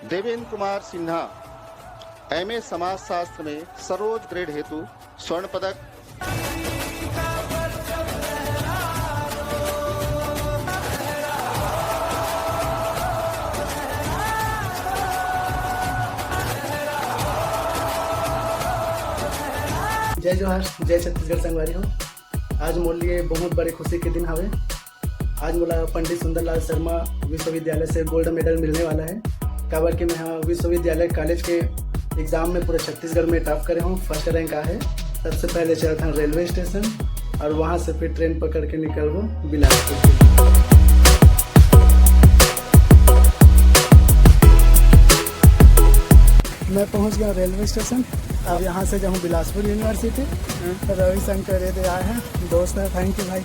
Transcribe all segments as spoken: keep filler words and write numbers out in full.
Devendra Kumar Sinha, MA समाजशास्त्र में सर्वोच्च ग्रेड हेतु स्वर्ण पदक। जय जोहार, जय छत्तीसगढ़ संगवारी हो। आज मोर लिए बहुत बड़े खुशी के दिन हवे। आज मोला पंडित सुंदरलाल शर्मा विश्वविद्यालय से गोल्ड मेडल मिलने वाला है, काबर कि मैं ह विश्वविद्यालय कॉलेज के एग्जाम में पूरे छत्तीसगढ़ में टॉप करे हूँ, फर्स्ट रैंक आए है। सबसे पहले चलत हन रेलवे स्टेशन और वहाँ से फिर ट्रेन पकड़ के निकलबो बिलासपुर के लिए। मैं पहुँच गया रेलवे स्टेशन। अब यहाँ से जाऊँ बिलासपुर यूनिवर्सिटी। रविशंकर ये दे आए हैं, दोस्त है, थैंक यू भाई।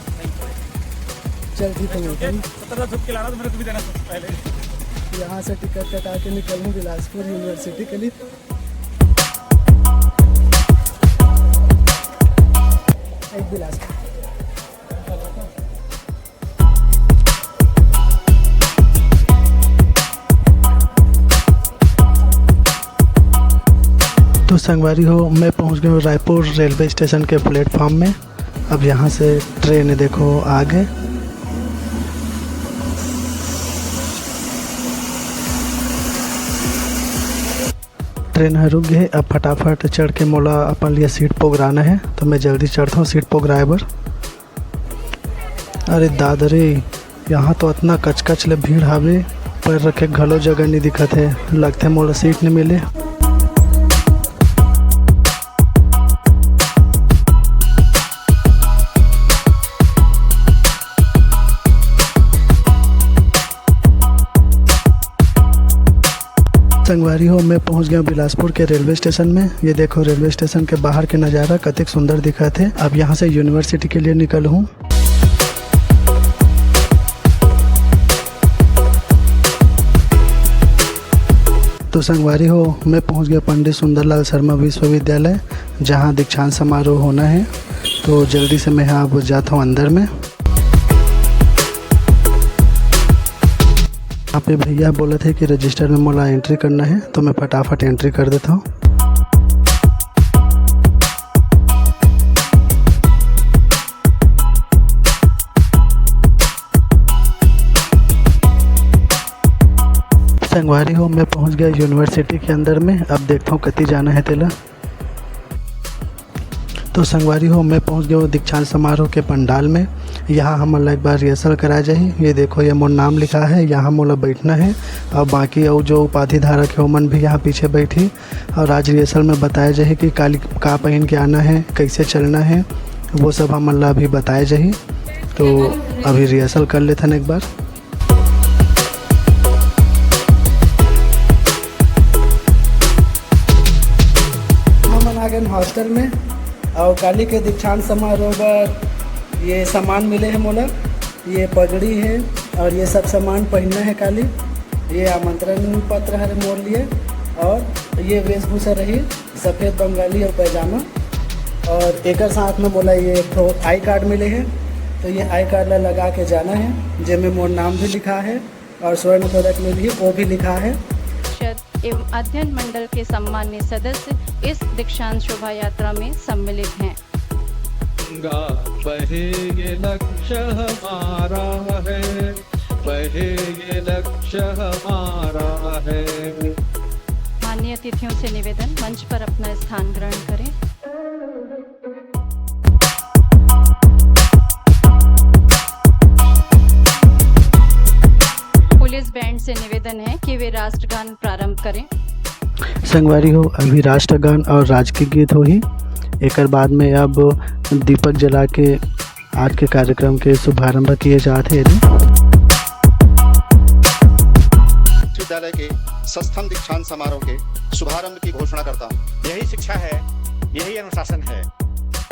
चल ठीक है, मिलते हैं। सत्रह सौ के लाना तो मेरे को भी देना सबसे पहले। यहाँ से टिकट कटा के निकलूँ बिलासपुर यूनिवर्सिटी के लिए। एक बिलासपुर। तो संगवारी हो, मैं पहुंच गया हूँ रायपुर रेलवे स्टेशन के प्लेटफॉर्म में। अब यहाँ से ट्रेन देखो आगे। ट्रेन ह रुक गे हे। अब फटाफट चढ़ के मोला अपन लिए सीट पोगराना है, तो मैं जल्दी चढ़ता हूँ सीट पोगराए बर। अरे दादा रे, यहाँ तो अतना कचकच ले भीड़ हावे, पैर रखे घलो जगह नहीं दिखत है, लगथे मोला सीट नहीं मिले। संगवारी हो, मैं पहुंच गया बिलासपुर के रेलवे स्टेशन में। ये देखो रेलवे स्टेशन के बाहर के नज़ारा कतेक सुंदर दिखत है। अब यहाँ से यूनिवर्सिटी के लिए निकल हूँ। तो संगवारी हो, मैं पहुंच गया पंडित सुंदरलाल शर्मा विश्वविद्यालय, जहां दीक्षांत समारोह होना है। तो जल्दी से मैं यहाँ अब जाता हूँ अंदर में। यहाँ पे भैया बोलत हे कि रजिस्टर में मोला एंट्री करना है, तो मैं फटाफट एंट्री कर देता हूँ। संगवारी हो, मैं पहुंच गया यूनिवर्सिटी के अंदर में। अब देखता हूँ कति जाना है तेला। तो संगवारी हो, मैं पहुंच गया हूँ दीक्षांत समारोह के पंडाल में। यहाँ हमन ला एक बार रिहर्सल कराए जाही। ये देखो, ये मोर नाम लिखा है, यहाँ मोला बैठना है। और बाकी अउ जो उपाधि धारक है, ओमन भी यहाँ पीछे बैठी। और आज रिहर्सल में बताया जाही कि काली का पहन के आना है, कैसे चलना है, वो सब हमन ला अभी बताया जाही। तो अभी रिहर्सल कर लेथन एक बार। हमन आ गए हॉस्टल में और काली के दीक्षांत समारोह बर ये सामान मिले है मोला। ये पगड़ी है और ये सब सामान पहनना है काली। ये आमंत्रण पत्र हरे मोर लिए और ये वेशभूषा रही सफेद बंगाली और पैजामा। और एकर साथ में मोला ये एक ठो आई कार्ड मिले है, तो ये आई कार्ड ला लगा के जाना है, जेमे मोर नाम भी लिखा है और स्वर्ण पदक में भी वो भी लिखा है। परिषद एवं अध्ययन मंडल के सम्मान्य सदस्य इस दीक्षांत शोभा यात्रा में सम्मिलित हैं। गंगा बहे ये लक्ष्य हमारा है, बहे ये लक्ष्य हमारा है। माननीय अतिथियों से निवेदन, मंच पर अपना स्थान ग्रहण करें। पुलिस बैंड से निवेदन है कि वे राष्ट्रगान प्रारंभ करें। संगवारी हो, अभी राष्ट्रगान और राजकीय गीत होही। एकर बाद में अब दीपक जला के आज के कार्यक्रम के शुभारंभ किए जात हे। विश्वविद्यालय के संस्थान दीक्षांत समारोह के शुभारंभ की घोषणा करता हूँ। यही शिक्षा है, यही अनुशासन है,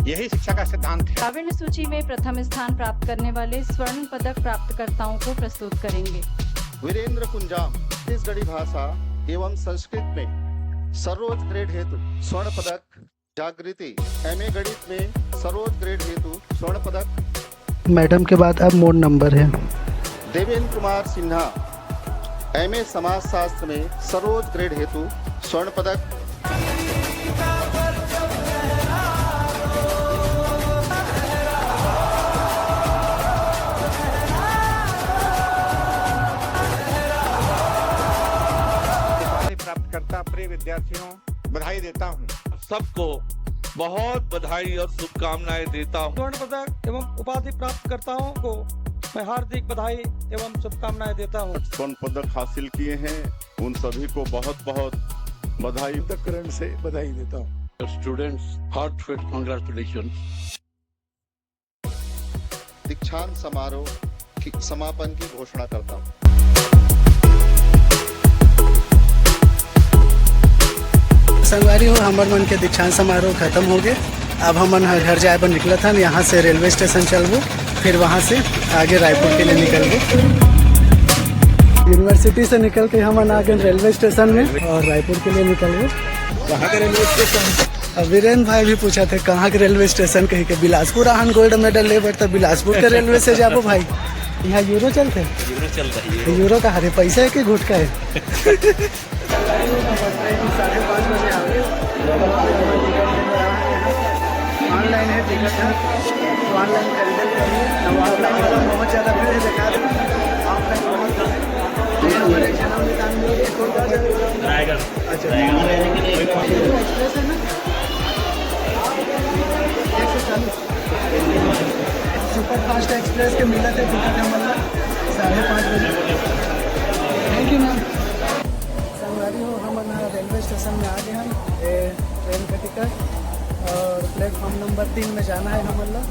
यही शिक्षा का सिद्धांत है। प्रावीण्य सूची में प्रथम स्थान प्राप्त करने वाले स्वर्ण पदक प्राप्तकर्ताओं को प्रस्तुत करेंगे। वीरेंद्र कुंजाम, छत्तीसगढ़ी भाषा एवं संस्कृत में सर्वोच्च ग्रेड हेतु स्वर्ण पदक, जागृति, एमए गणित में सर्वोच्च ग्रेड हेतु स्वर्ण पदक। मैडम के बाद अब मोर नंबर है। देवेंद्र कुमार सिन्हा, एमए समाजशास्त्र में सर्वोच्च ग्रेड हेतु स्वर्ण पदक। प्राप्तकर्ता प्रिय विद्यार्थियों, बधाई देता हूँ। सबको बहुत बधाई और शुभकामनाएं देता हूँ। स्वर्ण पदक एवं उपाधि प्राप्तकर्ताओं को मैं हार्दिक बधाई एवं शुभकामनाएं देता हूँ। स्वर्ण पदक हासिल किए हैं, उन सभी को बहुत बहुत बधाई। अंतःकरण से बधाई देता हूँ। Students, heartfelt congratulations. दीक्षांत समारोह की समापन की घोषणा करता हूँ। संगवारी हो, हमर मन के दीक्षांत समारोह खत्म हो गए। अब हमन ह घर जाए बर निकलत हन। यहाँ से रेलवे स्टेशन चलबो, फिर वहाँ से आगे रायपुर के लिए निकलबो। यूनिवर्सिटी से निकल के हमन आ गए रेलवे स्टेशन में और रायपुर के लिए निकलबो। कहाँ का रेलवे स्टेशन? अब वीरेन भाई भी पूछा थे कहाँ के रेलवे स्टेशन कही के। बिलासपुर आहन गोल्ड मेडल ले बर, तो बिलासपुर के रेलवे से जाबो भाई। यहाँ यूरो चलते? यूरो चलता है, यूरो। यूरो का हरे पैसा है कि गुटखा है? साढ़े पाँच बजे आ गए। ऑनलाइन है टिकट है, तो ऑनलाइन खरीदे। तो ऑनलाइन वाला बहुत ज़्यादा भीड़ है, दिखा दे। ऑफलाइन बहुत रायगढ़। अच्छा। एक्सप्रेस है ना? एक से चालीस। सुपर फास्ट एक्सप्रेस के मिला थे टिकट हमन ला साढ़े पाँच बजे। Thank you ma'am. संगवारी हो, हमन रेलवे स्टेशन में आ गए हैं। ये ट्रेन का टिकट और प्लेटफॉर्म नंबर तीन में जाना है हमन ला।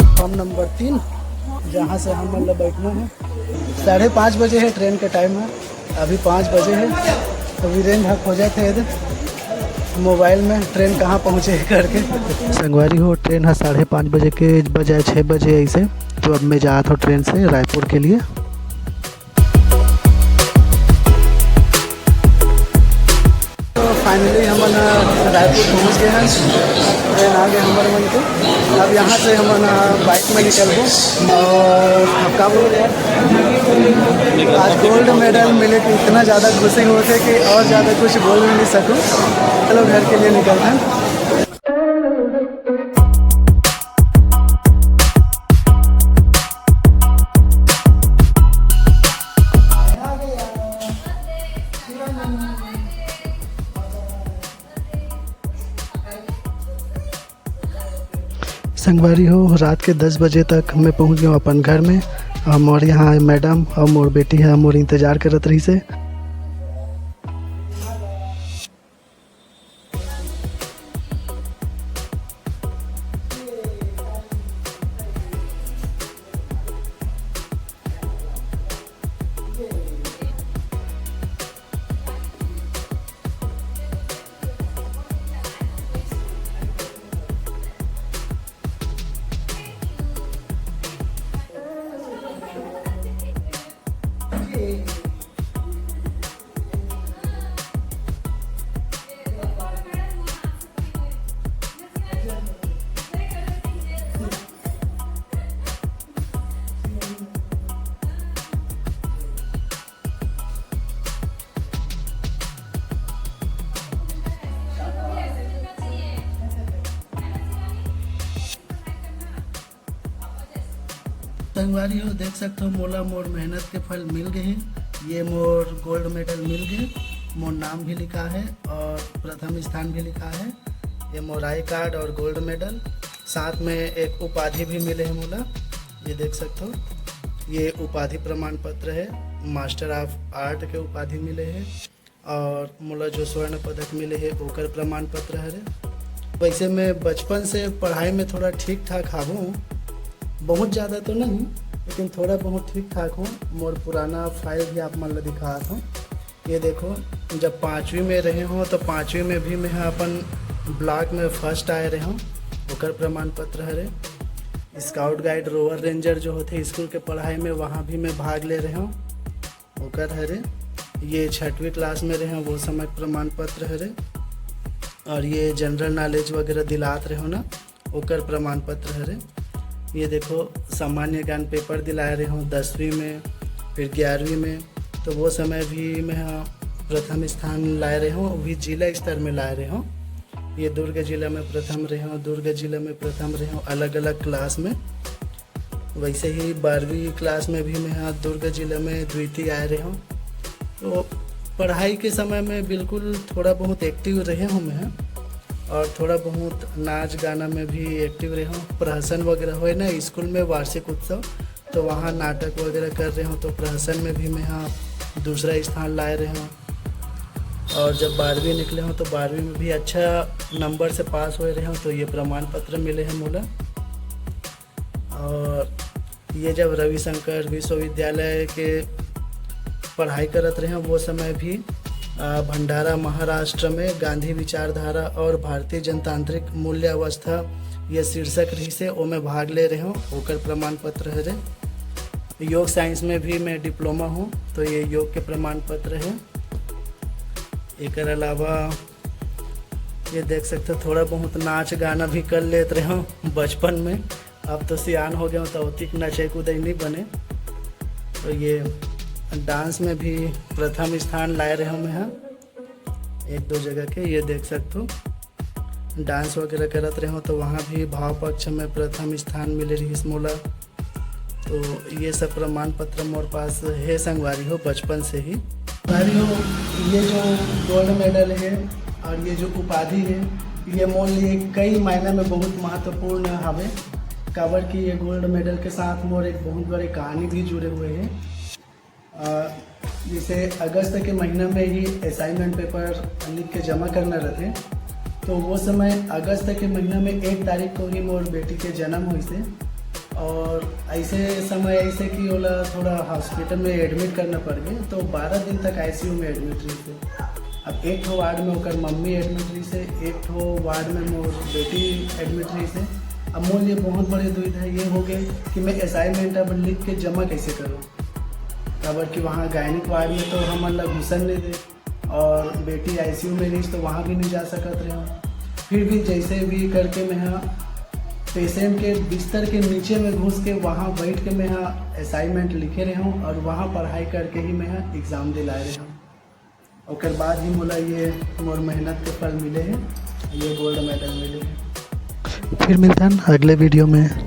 प्लेटफॉर्म नंबर तीन, जहाँ से हमन ला बैठना है। साढ़े पाँच बजे है ट्रेन का टाइम है, अभी पाँच बजे है। तो वीरेंद्र ह खोजत हे मोबाइल में ट्रेन कहाँ पहुँचे है करके। संगवारी हो, ट्रेन ह साढ़े पाँच बजे के बजाय छः बजे ऐसे। तो अब मैं जात हूँ ट्रेन से रायपुर के लिए। तो फाइनली हमन रायपुर पहुँच गए हैं, ट्रेन आ गए हमर मन के। अब यहाँ से हमन बाइक में निकलबो और अब का बोल यार, आज गोल्ड मेडल मिले के इतना ज़्यादा खुशी होते कि और ज़्यादा कुछ बोल भी नहीं सकूँ। चलो घर के लिए निकलते हैं। संगवारी हो, रात के दस बजे तक मैं पहुंच गया अपन घर में। और मोर यहाँ मैडम और मोर बेटी है, मोर इंतजार करत रही से। संगवारी हो, देख सकते हो, मोला मोर मेहनत के फल मिल गए हैं। ये मोर गोल्ड मेडल मिल गए, मोर नाम भी लिखा है और प्रथम स्थान भी लिखा है। ये मोर आई कार्ड और गोल्ड मेडल, साथ में एक उपाधि भी मिले है मोला। ये देख सकते हो, ये उपाधि प्रमाण पत्र है, मास्टर ऑफ आर्ट के उपाधि मिले है। और मोला जो स्वर्ण पदक मिले हे, ओकर प्रमाण पत्र हरे। वैसे मैं बचपन से पढ़ाई में थोड़ा ठीक ठाक हावों, बहुत ज़्यादा तो नहीं, लेकिन थोड़ा बहुत ठीक ठाक हूँ। मोर पुराना फाइल भी आप मन ला दिखात हूँ। ये देखो, जब पाँचवीं में रहे हों, तो पाँचवीं में भी मैं ह अपन ब्लॉक में फर्स्ट आए रहे हों, ओकर प्रमाण पत्र हरे। स्काउट गाइड, रोवर रेंजर जो होते स्कूल के पढ़ाई में, वहाँ भी मैं भाग ले रहे हों। ओकर हरे। ये छठवीं क्लास में रहे, वो समय प्रमाण पत्र हरे। और ये जनरल नॉलेज वगैरह दिलात रहे हो ना, ओकर प्रमाण पत्र हरे। ये देखो, सामान्य ज्ञान पेपर दिलाए रहे हो दसवीं में, फिर ग्यारहवीं में, तो वो समय भी मैं ह प्रथम स्थान लाए रहे हो, वो भी जिला स्तर में लाए रहे हो। ये दुर्ग जिला में प्रथम रहे हो, दुर्ग जिला में प्रथम रहे हो, अलग अलग क्लास में। वैसे ही बारहवीं क्लास में भी मैं ह दुर्ग जिला में द्वितीय आए रहे हो। तो पढ़ाई के समय में बिल्कुल थोड़ा बहुत एक्टिव रहे हो मैं ह, और थोड़ा बहुत नाच गाना में भी एक्टिव रहे हो। प्रहसन वगैरह होए ना स्कूल में वार्षिक उत्सव, तो वहाँ नाटक वगैरह कर रहे हो, तो प्रहसन में भी मैं ह दूसरा स्थान लाए रहे हो। और जब बारहवीं निकले हो तो बारहवीं में भी अच्छा नंबर से पास होए रहे हो, तो ये प्रमाण पत्र मिले हैं मोला। और ये जब रविशंकर विश्वविद्यालय के पढ़ाई करत रहे हो, वो समय भी अ, भंडारा महाराष्ट्र में गांधी विचारधारा और भारतीय जनतांत्रिक मूल्य अवस्था ये शीर्षक रहिसे, ओमे भाग ले रहे हो, ओकर प्रमाण पत्र हरे। योग साइंस में भी मैं डिप्लोमा हूँ, तो ये योग के प्रमाण पत्र है। एकर अलावा ये देख सकते हो, थोड़ा बहुत नाच गाना भी कर लेत रहे हो बचपन में। अब तो सियान हो गए हो, तो ओतिक नचे कूदे नहीं बने। तो ये डांस में भी प्रथम स्थान लाए रहे हो मैं ह एक दो जगह के, ये देख सकते हो। डांस वगैरह करत रहे हो, तो वहाँ भी भाव पक्ष में प्रथम स्थान मिले रहिस मोला। तो ये सब प्रमाण पत्र मोर पास है संगवारी हो, बचपन से ही। संगवारी हो, ये जो गोल्ड मेडल है और ये जो उपाधि है, ये मोर लिए कई मायने में बहुत महत्वपूर्ण हवे, काबर कि ये गोल्ड मेडल के साथ मोर एक बहुत बड़े कहानी भी जुड़े हुए हैं। अ, जैसे अगस्त के महीना में ही असाइनमेंट पेपर लिख के जमा करना रहते, तो वो समय अगस्त के महीना में एक तारीख को ही मोर बेटी के जन्म होइसे। और ऐसे समय ऐसे कि ओला थोड़ा हॉस्पिटल में एडमिट करना पड़ गए, तो बारह दिन तक आईसीयू में एडमिट रहिसे। अब एक ठो वार्ड में ओकर मम्मी एडमिट रहिसे, एक ठो वार्ड में मोर बेटी एडमिट रहिसे। अब मोर लिए बहुत बड़े दुविधा ये हो गए कि मैं असाइनमेंट अब लिख के जमा कैसे करूँ, काबर कि वहाँ गायनिक वार्ड में तो हमन ला घुसन नहीं दे, और बेटी आईसीयू में रहिस, तो वहाँ भी नहीं जा सकत रहे। फिर भी जैसे भी करके मैं ह पेशेंट के बिस्तर के नीचे में घुस के वहाँ बैठ के मैं ह असाइनमेंट लिखे रहे हूँ और वहाँ पढ़ाई करके ही मैं ह एग्जाम दिलाए रहे हूँ। ओकर बाद ही मोला ये मोर मेहनत के फल मिले हैं, ये गोल्ड मेडल मिले हैं। फिर मिलथन अगले वीडियो में।